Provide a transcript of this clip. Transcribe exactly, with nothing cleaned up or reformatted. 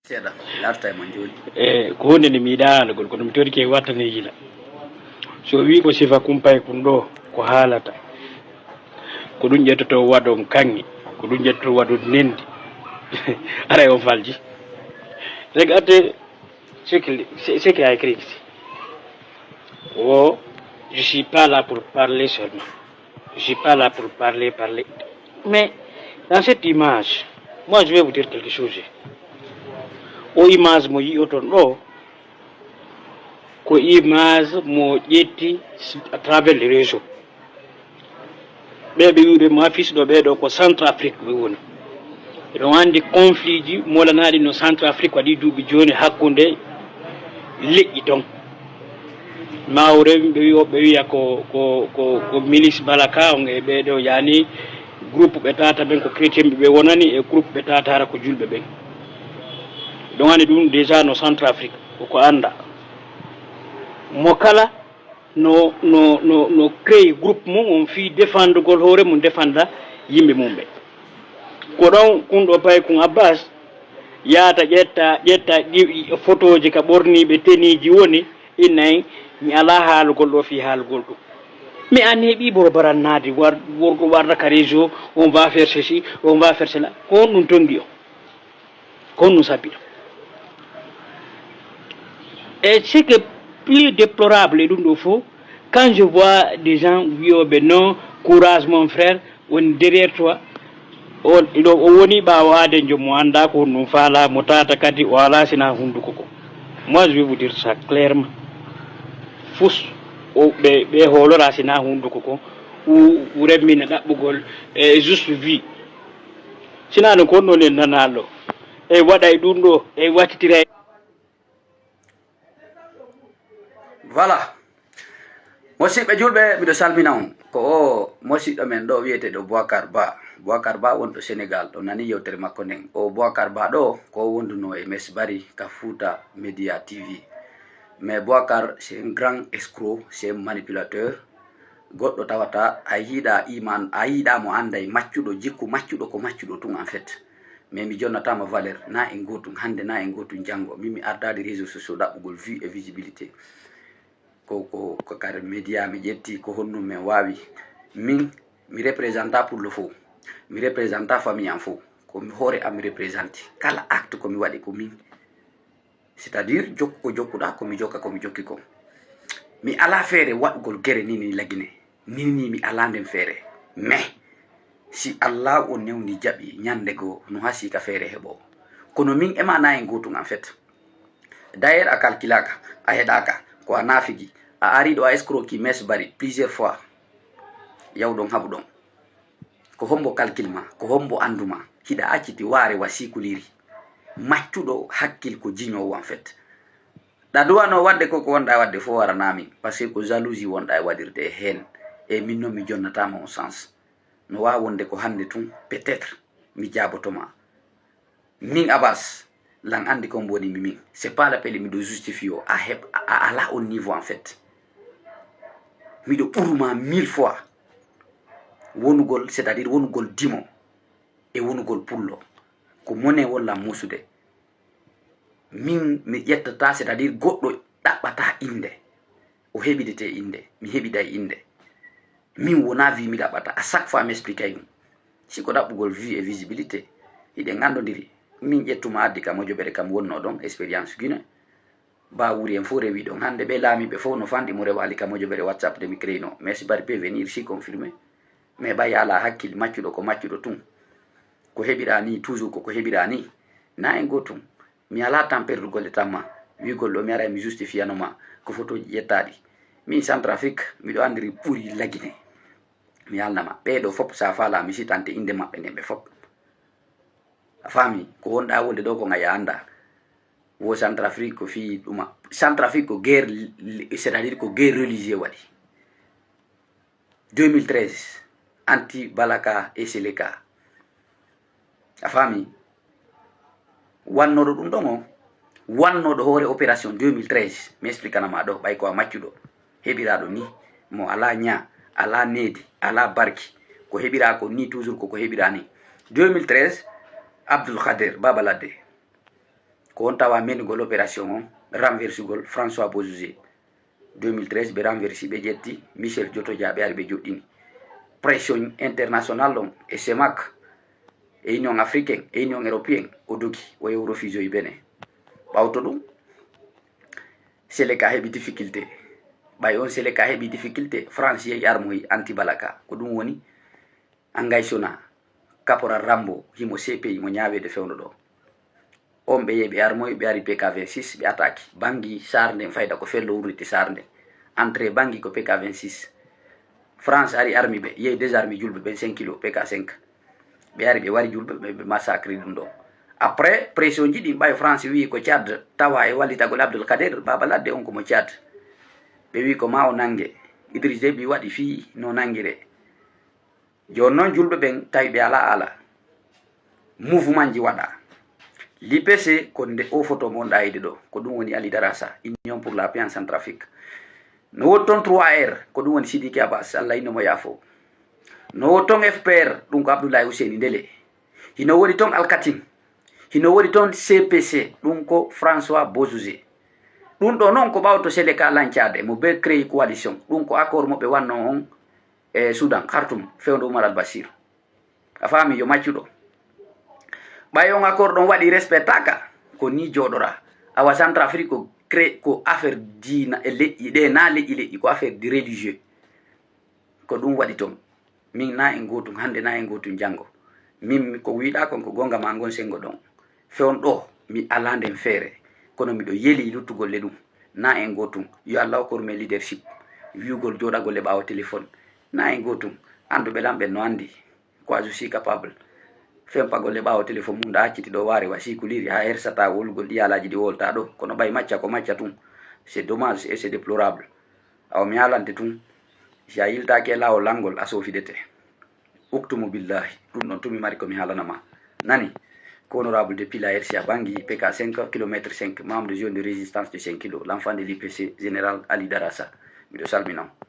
Seeɗa, larta e mon jooni. E ko huunde nde mi yiɗaa haalugol, kono mi torike wattane yila. So o wii ko sifa kumpay kun ɗo, ko haalata. Ko ɗum ƴettoto waɗon kaŋŋe, ko ɗum ƴettoto waɗon nendi. Aray on falji. Regardez ce que, ce, ce qu'il a écrit ici. Oh, je suis pas là pour parler seulement. Je suis pas là pour parler, parler. Mais dans cette image, moi je vais vous dire quelque chose. O image mo yi'oton ɗo, ko image mo ƴetti à travers les réseaux. Ɓe ɓe wi'uɓe mo affiche ɗo, ɓeɗo ko Centrafrique ɓe woni. Eɗon anndi conflit ji molanaaɗi no Centrafrique waɗi duuɓi jooni hakkunde leƴƴi ton. Maawre ɓe wi-, ɓe wiya ko, ko, ko, ko milice Balaka on e ɓeɗo yani groupe ɓe tata ɓen ko chrétien ɓe wonani e groupe ɓe tata hara ko julɓe ɓen. Ɗon anndi ɗum déjà no Centrafrique ko, ko annda. Mo kala no, no, no, no créé groupe mum on fii défendugol hoore mum, défenda yimɓe mum ɓe. Ko ɗon kun ɗo pay kun Abbas yaata ƴetta, ƴetta ɗi-, fotooji ka ɓorniiɓe teniiji woni, inna en, mi alaa haalugol ɗo fii haalugol ɗum. Mais an heɓi boro barannaade, war-, worgo warda ka réseau, on va faire ceci, on va faire cela. Ko honɗum tongi on? Ko honɗum sabbi ɗum? Et ce que plus déplorable e ɗum ɗo fof, quand je vois des gens wiyoɓe non, courage mon frère, woni derrière toi, on, ɗo o woni ɓaawo aaden joom mo annda ko honɗum faala, mo tata kadi o alaa sina hunnduko ko. Moi, je vais vous dire ça clairement. Fus, o, ɓe, ɓe hoolora sina hunnduko ko, ou, ou remmina ɗaɓɓugol, e juste vie. Sina no ko honno nen nanalo. E waɗay ɗum ɗo, e wattitiray. Voilà. Musiɗɓe julɓe, miɗo salmina on. Ko o musiɗɗo men ɗo wiyeteeɗo Boakar Ba. Boakar Ba wonɗo Sénégal, ɗo nani yewtere makko nden. O Boakar Ba ɗo, ko o wonduno e Mes Bari ka Fouta Media T V. Mais Boakar, c'est un grand escroc, c'est un manipulateur. Goɗɗo tawata a yiɗa iman, a yiɗa mo anday maccuɗo, jikku maccuɗo, ko maccuɗo tun en fait. Mais mi jonnatama valeur, na en gotum, hande na en gotum janngo. Min mi ardali réseaux sociaux ɗaɓɓugol vue et visibilité. Ko, ko, ko kare média mi ƴetti, ko honno min wawi. Min, mi représenta pour le faux. Mi représenta famille am fof. Ko mi hoore am mi représenti. Kala acte ko mi waɗi ko min. C'est-à-dire, jokku ko jokkuɗa, ko mi jokka, ko mi jokki kon. Mi ala feere waɗugol gere ni, ni lagine. Ni, ni mi ala nden feere. Mais, si Allah o newni jaɓi, ñande goo, no hasi ka feere heɓo. Kono min e ma na en gotum, en fait. D'ailleurs, a calculaka, a heɗaka, ko a nafigi, a ari ɗo a escroki Mes Bari plusieurs fois. Yawɗon haɓuɗon. Ko hombo calcul ma, ko hombo andu ma, hiɗa acciti waare wa sikuliri. Maccuɗo hakkil ko jiñoowo, en fait. Ɗa duwano wadde ko, ko wonɗa wadde fof warana min, parce que ko jalousie wonɗa e waɗirde e heen. E min noon mi jonnatama on sens. No wawa wonde ko hande tun, peut-être, mi jaaboto ma. Min Abass, lan andi ko mboni mi min. C'est pas la peine miɗo justifie o, a heb-, a, a ala on niveau en fait. Miɗo ɓuruma mille fois. Wonugol, c'est-à-dire wonugol dimo e wonugol pullo. Ko mone walla musude. Min mi ƴettata, c'est-à-dire goɗɗo ɗaɓɓata inde. O heɓidete inde, mi heɓiday inde. Min wona vi mi ɗaɓɓata, à chaque fois mi expliquay ɗum. Si ko ɗaɓɓugol vue et visibilité, hiɗen anndodiri. Min ƴettuma addi kam Mojobere kam wonno ɗon, expérience Guinée. Ba wuri en fof rewi ɗon. Hannde ɓe laamiiɓe fof no fanɗi mo rewali kam Mojobere WhatsApp de mi créino. Mais si bari peut venir, si confirmé. Mais ɓay ala hakkil, maccuɗo ko maccuɗo tun. Ko heɓira ni, toujours ko ko heɓira ni. Na en gotum. Mi ala temps perdugol e tamma. Wiigol ɗo mi aray mi justifiano ma. Ko photoji ƴettaɗi. Min Centrafrique, miɗo andiri ɓuri lagine. Mi alnama. Ɓeɗo fop sa fala mi sitante inde maɓɓe nden ɓe fop. A faami? Ko wonɗa wonde ɗo ko ngaya anda. Wo Centrafrique ko fi ɗuma. Centrafrique ko guerre, c'est-à-dire ko guerre religieux waɗi. Deux mille treize, anti Balaka et Seleka. A faami? Wannoɗo ɗum ɗon o, wannoɗo hoore opération deux mille treize, mi expliquana ma ɗo, ɓay ko a maccuɗo. Heɓiraɗo ni, mo ala ña, ala needi, ala barki. Ko heɓira ko ni, toujours ko ko heɓira ni. Deux mille treize, Abdoul Khader Baba Ladde. Ko on tawa menugol opération on, renversugol François Bozuzé. Deux mille treize, ɓe renversi, ɓe ƴetti Michel Djotodia, ɓe ari ɓe joɗɗini. Pression international on e CEMAC, e Union Africaine, e Union Européenne, o dogi, o yehi o refusoyi Bénin. Ɓawto ɗum, Seleka heɓi difficulté. Ɓay on Seleka heɓi difficulté, France yehi armoyi Anti Balaka. Ko ɗum woni Angaysona, Caporal Rambo, himo C P I, mo ñaaweede fewndo ɗo. On ɓe yehi ɓe armoyi, ɓe ari P K vingt-six, ɓe attaque. Banngi Saar nden fayda ko fello wurniti Saar nden. Entrée Banngi ko P K vingt-six. France ari armi ɓe, yehi désarmi julɓe ɓen cinq kilos, P K cinq. Ɓe ari ɓe wari julɓe, ɓe, ɓe massacre ɗum ɗon. Après, pression ji ɗin ɓay France wi ko Tchad tawa e wallitagol Abdul Kader, Baba Ladde on ko mo Tchad. Ɓe wi ko ma o nange. Idriss Déby waɗi fii no nangire. Jooni non julɓe ɓen tawi ɓe alaa ala. Mouvement ji waɗa. L'I P C ko nde o photo mo wonɗa yiide ɗo. Ko ɗum woni Ali Darasa, Union pour la Paix en Centrafrique. No woodi ton trois R, ko ɗum woni Sidiki Abbas, Allah inno mo yaafo. No woodi ton F P R, ɗum ko Abdoulaye Ousseini Ndele. Hino woodi ton Alkatim. Hino woodi ton C P C, ɗum ko François Bozuzé. Ɗum ɗo non ko ɓawto Seleka lancaade, mo be créé coalition. Ɗum ko accord mo ɓe wanno on e Soudan, Khartoum, fewndo Umar al-Bashir. A faami, yo maccuɗo. Ɓay on accord ɗon waɗi respectaka, ko ni jooɗora. Awa Centrafrique ko cré-, ko affaire diina e leƴƴi ɗe, na leƴƴi leƴƴi, ko affaire de religieux. Ko ɗum waɗi ton. Min na en gootum, hannde na en gootum janngo. Min ko wiɗa kon ko gonga ma ngon sengo ɗon. Fewon ɗo, mi alaa nden feere. Kono miɗo yeli luttugol le ɗum. Na en gootum. Yo Allah hokkoru men leadership. Wi'ugol jooɗagol e ɓaawo téléphone. Na en gootum. Annduɓe lan ɓen no anndi. Quoi, je suis capable. Fempagol e ɓaawo téléphone mum ɗa acciti ɗo waare wa sikuliri ha hersata wolgol ɗi yaalaaji ɗi wolta ɗo. Kono ɓay macca ko macca tun. C'est dommage et c'est déplorable. Awa mi haalante tun. Si a yiltaaki e laawol lanngol, a soofidete. Uktumu billahi. Ɗum ɗon tun mi mari ko mi haalana ma. Nani? Ko honorable député la R C A Bangui, P K cinq, kilomètre cinq, membre de zone de résistance de cinq kilos, l'enfant de l'I P C, général Ali Darassa. Miɗo salmina on.